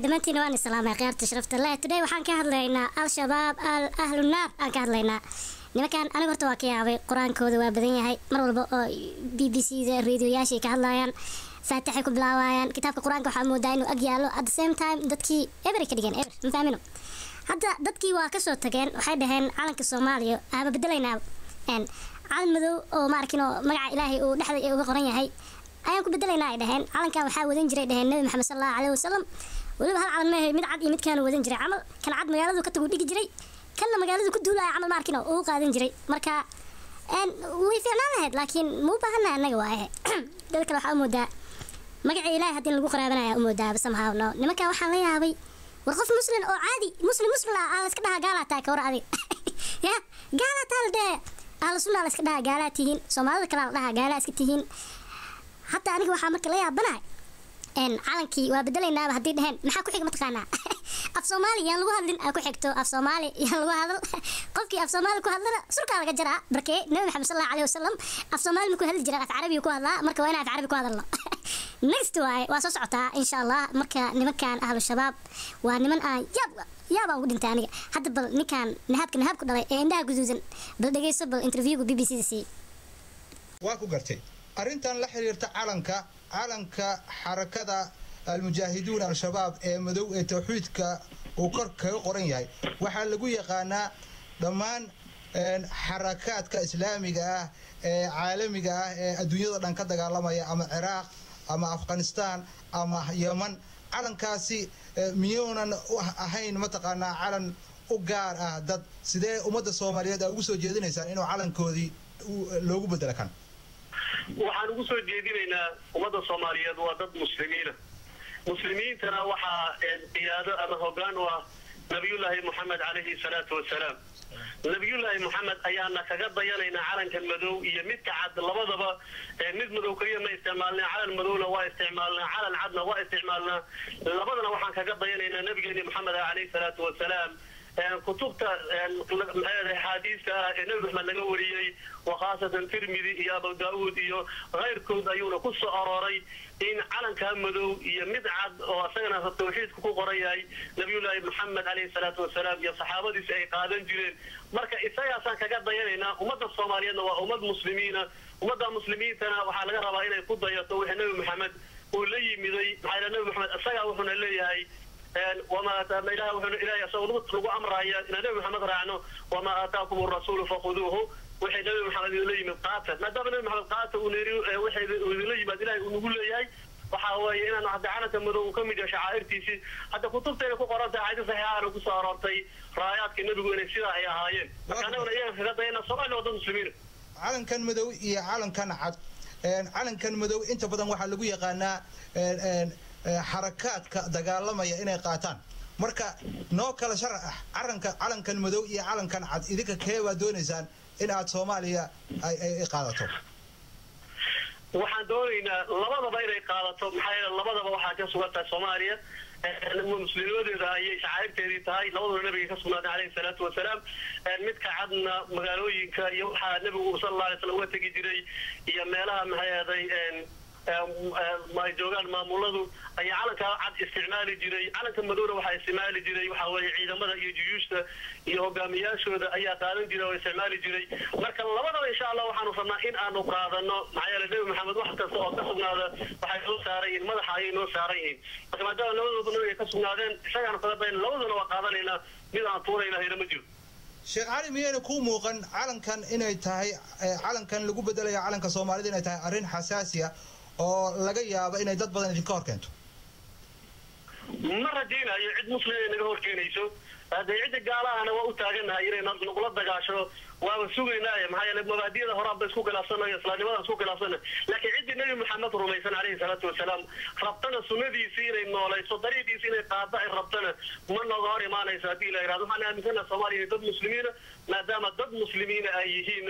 Dhammaantiin waan islaamay, khiyaarta sharafta leh. Today waxaan ka hadlaynaa Al-Shabaab, al ahlu naar aan ka hadlaynaa. Nimankan aniga horta waa ka yaabay, qur-aankooda waa badan yahay. Mar walba oo BBC da, radioyaashay ka hadlayaan, faatixay ku bilaabayaan, kitaabka qur-aanka waxaa moodaa inuu ag yaalo. At the same time dadkii eberay ka dhigeen, eber ma fahmino. Hadda dadkii waa kasoo tageen, waxay dhaheen calanka Soomaaliya aaba bedelaynaa, calan madow oo ma arkin oo magaca Ilaahay uu dhexda uga qoran yahay ayaan ku bedelaynaa, ay dhaheen. Calankan waxaa wadan jiray, dhaheen, Nabi Maxamed sal Allahu caleyhi wasalam. Weliba hal calan maahay, mid cad iyo midkaanu wadan jiray camal. Kan cad magaaladu ka tagu dhigi jiray, kanna magaaladu ku duulaya camal, ma arkin oo uu qaadan jiray. Marka way fiicnaan lahayd, laakiin ma u baahannahay annaga waaye. Dad kale waxaa u moodaa magaca Ilaahay haddii lagu qaraabanaya u moodaa somehow. No, nimankan waxaan la yaabay, war qof muslim oo caadi muslim muslim ah aa la iska dhahaa gaalaa tahay, ka war adig ya gaalaa tahay la dhehe. Ahlu sunna la iska dhahaa gaalaa tihiin, Soomaalida kalaa la dhahaa gaalaa iska tihiin. Hataa aniga waxaa marka la yaabanahay, calankii waa bedelaynaaba haddii dhaheen, maxaa ku xiga mataqaanaa? Af Soomaali yaan lagu hadlin aa ku xigto. Af Soomaali yaan lagu hadal, qofkii af Soomaali ku hadlana surkaa laga jaraa. Barkee Nabi Maxamed sal Allahu alayhi wasalam af Soomaali ma ku hadli jiraan, af Carabiga ku hadlaa. Marka waa inaan af Carabi ku hadalno next waaye, waa soo socotaa insha Allah. Marka nimankan ahlu shabaab waa niman aan yaab yaabaan ugu dhintay aniga. Hadda bal ninkan nahaabka nahaabku dhalay ee indhaha guduudan bal dhegeyso, bal interviewga BBC da siiyey. Waa ku gartay. Arrintan la xiriirta calanka Xarakada Almujaahiduun Al-Shabaab ee madow ee tawxiidka uu kor kaga qoran yahay, waxaa lagu yaqaanaa dhammaan xarakaadka islaamiga ah ee caalamiga ah ee adduunyada dhan ka dagaalamaya, ama Ciraaq ama Afghanistan ama Yeman. Calankaasi miyuunan ahayn mataqaanaa calan u gaar ah dad? Sidee ummadda Soomaaliyeed aa ugu soo jeedinaysaan inuu calankoodii loogu bedelo kan? Waxaan ugu soo jeedinaynaa ummadda Soomaaliyeed waa dad muslimiina. Muslimiintana waxaa qiyaado ama hoggaan u ah Nabiyullaahi Moxamed calayhi salaatu wasalaam. Nabiyullaahi Moxamed ayaana kaga dayanaynaa calankan madow iyo midka cad labadaba. Mid madow keliya ma isticmaalnaa, calan madowna waa isticmaalnaa, calan cadna waa isticmaalnaa. Labadana waxaan kaga dayanaynaa nabigeeni Moxamed calayhi salaatu wasalaam. Kutubta axaadiista ah ee Nabi Maxamed laga wariyey, wa khaasatan Tirmidi iyo Abu Daauud iyo keyrkood, ayuuna ku soo arooray in calankaa madow iyo mid cad oo isagana tawxiidku ku qoran yahay Nabiyullaahi Maxamed calayhi salaatu wasalaam iyo saxaabadiisi ay qaadan jireen. Marka isagaasaan kaga dayanaynaa. Ummadda Soomaaliyeedna waa ummad muslimiina. Ummadda muslimiintana waxaa laga rabaa inay ku dayato wixii Nabi Maxamed uu la yimiday. Maxaa yeele Nabi Maxamed isagaa wuxuuna leeyahay, ilaah wuxuuna ilahay asagoo lagu amraya inaan Nabi Maxamed raacno: "Wamaa aataakum arasuulu fakhuduuhu." Wixii Nabi Maxamed idinla yimid qaata. Maadaama Nabi Maxamed qaata uu niri, wixii uu idinla yimaad Ilahay uu nagu leeyahay, waxa weeye inaan hadda calanka madow uu ka mid yahay shacaa'irtiisii. Hadda kutubtayna ku qoran tahay, xadiis saxiixaana kusoo aroortay raayaadka nebigu inay sidaa ay ahaayeen. Marka annaguna iyaga kaga dayana. Soomaaliya waa dad muslimiina. Calankan madow iyo calankan cad, calankan madow inta badan waxaa lagu yaqaanaa xarakaadka dagaalamaya inay qaataan. Marka noo kala sharax ah calanka, calankan madow iyo calankan cad, idinka kee baad doonaysaan in aad Soomaaliya ay qaadato? Waxaan doonaynaa labadaba inay qaadato. Maxaa yeele labadaba waxaa ka sugan tahay Soomaaliya muslimnimadeeda ayay shacaa'irteedii tahay. Labaduna nabiga ka sugnaatay calayhi salaatu wasalaam. Midka cadna magaalooyinka iyo waxaa nebigu sal Alla alay slam uga tegi jiray iyo meelaha, maxay ahaday, ay joogaan maamuladu ayaa calanka cad isticmaali jiray. Calanka madowna waxaa isticmaali jiray, waxa weeye, ciidamada iyo juyuushta iyo hogaamiyaashooda ayaa qaadan jiray oo isticmaali jiray. Marka labadaba insha Allah waxaanu rabnaa in aanu qaadano. Maxaa yeele Nebi Maxamed wax kasta oo ka sugnaada waxay noo saaran yihiin, madaxa ayay noo saaran yihiin. Marka maadaama labadooda nabiga ka sugnaadeen, isagaanu kaga dayan, labaduna waa qaadanaynaa. Mid aan tuurayna hayna ma jiro. Sheekh Cali, miyayna kuu muuqan calankan inay tahay, calankan lagu bedelayo calanka Soomaalida, inay tahay arrin xasaasi ah oo laga yaabo inay dad badan idinka hor keento? Ma rajaynayo cid muslim inay naga hor keenayso. Haddee cidda gaalahana waa u taagannahay inay nagula dagaasho, waaba sugaynaaye. Maxaa yeele mabaadiyada horaan ba isku khilaafsanayo, islaamnimadaan isku khilaafsanayo. Laakiin ciddii Nebi Maxamed rumaysan calayhi salaatu wasalaam, rabtana sunnadiisii inay noolayso, dariiqiisi inay qaado ay rabtana, ma nooga hor imaanayso haddii la yidhahdo. Waxaan aaminsanaha Soomaaliya inay dad muslimiina. Maadaama dad muslimiina ay yihiin,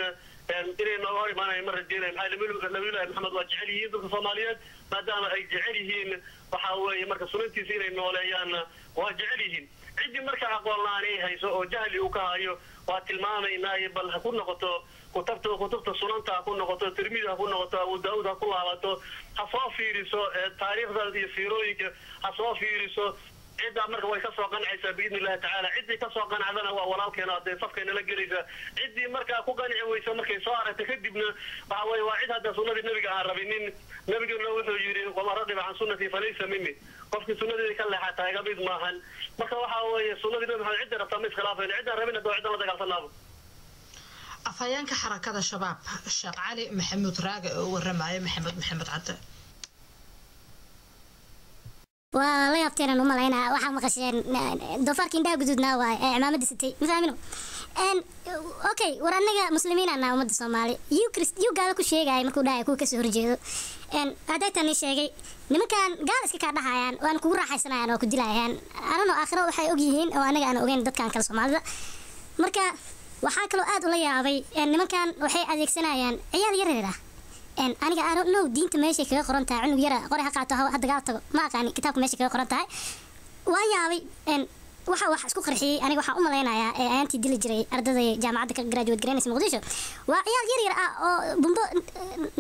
inay nooga hor imaanayo ma rajaynayo. Maxaa yeele Nabiyullahi Maxamed waa jecel yihiin dadka Soomaaliyeed. Maadaama ay jecel yihiin, waxa weeye marka sunantiisa inay nooleeyaanna waa jecel yihiin. Ciddii marka aqoon la-aan ay hayso oo jahli uu ka hayo, waa tilmaamaynaayo. Bal ha ku noqoto kutubta sunanta, ha ku noqoto Tirmidi, ha ku noqoto Abu Daauud, ha ku laabato, ha soo fiiriso taariikhda iyo siirooyinka, ha soo fiiriso. Ciddaa marka way kasoo qancaysaa biidni illahi tacaala. Ciddii kasoo qancdana waa walaalkeena, dee safkeena la gelaysa. Ciddii markaa ku qanci weysa markay soo aragta kadibna, waxa weye waa cid hadda sunnadii nabiga aan rabinin. Nabiguna wuxuu yidhi: "Waman raqiba can sunnatii falaysa mini." Qofkii sunnadeedii ka leexataa iga mid maahan. Marka waxa weeye sunnadii Nabi Maxamed cidda rabtaa ma iskhilaafayno, ciddaan rabin hadda waa ciddan la dagaalsanaaba. Afhayeenka Xarakada Shabaab, Sheekh Cali Maxamuud Raage, oo u waramaya Maxamed Maxamed Cadde. Waa la yaabteen u malaynaa. Waxaa maqasheen doofaarka indhaha guduudnaa waaye ee cimaamada sitay, ma fahmino? Okay, war annaga muslimiin anaa, ummadda Soomaali yuu krist yuu gaalo ku sheegaya markuu dhahay kuwa kasoo horjeedo. Hadaytan ii sheegay, nimankan gaal iska kaa dhahayaan, waana kugu raaxaysanayaan, waa ku dilayaan anano. Aakhiro waxay og yihiin oo anaga aan ogeyn dadkan kale Soomaalida. Marka waxaa kaloo aad ula yaabay, nimankan waxay adeegsanayaan ciyaal yar yar ah. Aniga I don't know diinta meeshay kaga qoran tahay cunug yara qori ha qaato, ha dagaal tago. Ma aqaani kitaabka meeshay kaga qoran tahay. Waan yaabay. Waxa wax isku qarxiyey aniga waxaan u malaynayaa ee ayaantii dili jiray ardada jaamacadda ka graduate garaynaysa Muqdisho waa ciyaal yar yar ah oo bumbo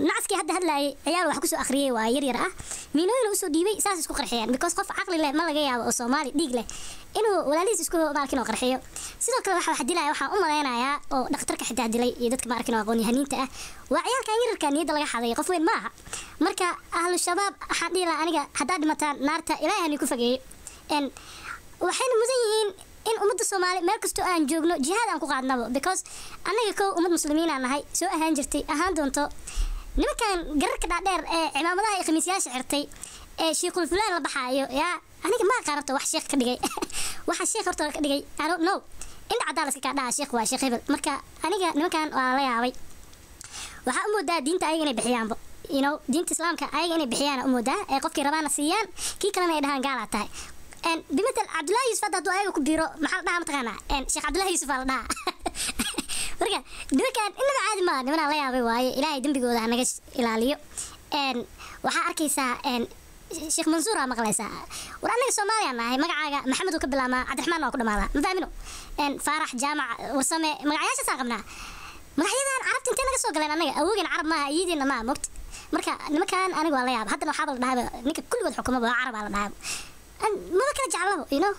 nacaskii hadda hadlaayay ciyaal wax kusoo akhriyey, waa yar yar ah, miinooyin usoo dhiibay, saas isku qarxiyeen, because qof caqli leh ma laga yaabo oo Soomaali dhiig leh inuu walaalihiis isku maalkin oo qarxiyo. Sidoo kale waxa wax dilaya waxaan u malaynayaa oo dhakhtarka xitaa dilay iyo dadka ma arkin oo aqoon-yahaniinta ah waa ciyaalkan yararka niyadda laga xaday, qof weyn maaha. Marka ahlu shabaab waxaan dhihi lahaa aniga, haddaad dhimataan naarta Ilaahay hani ku fogeeyo. Waxayna mudan yihiin in ummadda Soomaali meel kastoo aan joogno jihaad aan ku qaadnabo, because annaga kow ummad muslimiin aan nahay, soo ahaan jirtay, ahaan doonto. Nimankan gararka dhaadheer ee cimaamadaha iyo khamiisyaasha xirtay ee shiikhul fulaan la baxaayo, yaa aniga ma aqaan horta wax sheekh ka dhigay, waxa sheekh horta ka dhigay, I don't know. Indha caddaa la iska kaa dhaha sheekh waa sheekh hebel. Marka aniga nimankan waa la yaabay. Waxaa u moodaa diinta ayaga inay bixiyaanba, diinta Islaamka ayaga inay bixiyaan u moodaa, ee qofkii rabaana siiyaan, kii kalena ay dhahaan gaalaa tahay. Bimatal Cabdullahi Yuusuf hadda hadduu ayaga ku biiro, maxaa la dhahaa mataqaanaa? Sheekh Cabdullahi Yuusuf aa la dhahaa. Marka nimankan inaba caadi maaha, nimanaa la yaabay waaye. Ilaahay dembigooda ha naga ilaaliyo. Waxaa arkaysaa Sheekh Mansuur aa maqlaysaa. War annaga Soomaaliya nahay, magacaaga Maxamed uu ka bilaabmaa, Cabdiraxmaan waa ku dhamaadaa, ma fahmino? Faarax, Jaamac, Warsame, magacyaashaasaan qabnaa. Magacyadan Carabta intee naga soo galeen? Annaga awogeen Carab maaha, iyadiina maaha, mogta? Marka nimankan aniga waa la yaaba. Haddana waxaaba la dhahayba ninka kulligood xukumaba waa Carab aa la dhahayba, maba kala jeclabo.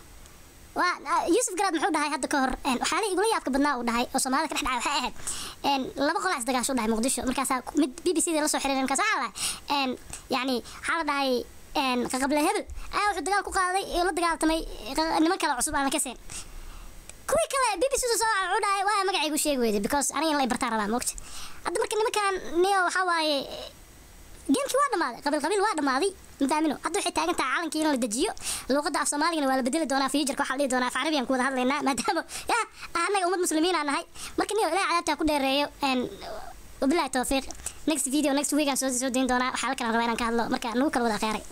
Waa Yuusuf Garaad muxuu dhahay hadda ka hor? Waxyaalihi igula yaabka badnaa uu dhahay oo Soomaalida ka dhex dhacay waxay ahayd laba qolaa isdagaasho u dhahay Muqdisho. Markaasaa mid BBC da la soo xiriiray. Markaas waxaa la dhahay, yacni waxaa la dhahay, qaqable hebel ayaa wuxuu dagaal ku qaaday oo la dagaaltamay niman kale cusub aan la kaseen. Kuwii kale BBC da soo wuxuu dhahay: "Waa magacaygu sheegi weyday?" Because aniga in la bartaan rabaa, moogta? Hadda marka nimankan niyo waxaa waaye gamekii waa dhamaaday, qabiil qabiil waa dhamaaday, ma fahmino? Hadda waxay taagan tahay calankii in la dejiyo, luuqadda af Soomaaligana waa la bedeli doonaa. Futureka waxaa la dhihi doonaa af Carabiyan ku wada hadlaynaa, maadaama ya annaga ummad muslimiin aan nahay. Marka niyo Ilahay cadaabtaa ku dheereeyo. Wabillahi tawfiiq. Next video next week aan soo dayn doonaa. Waxaa la kalan rabaa inaan ka hadlo. Marka nagu kala wada kheyray.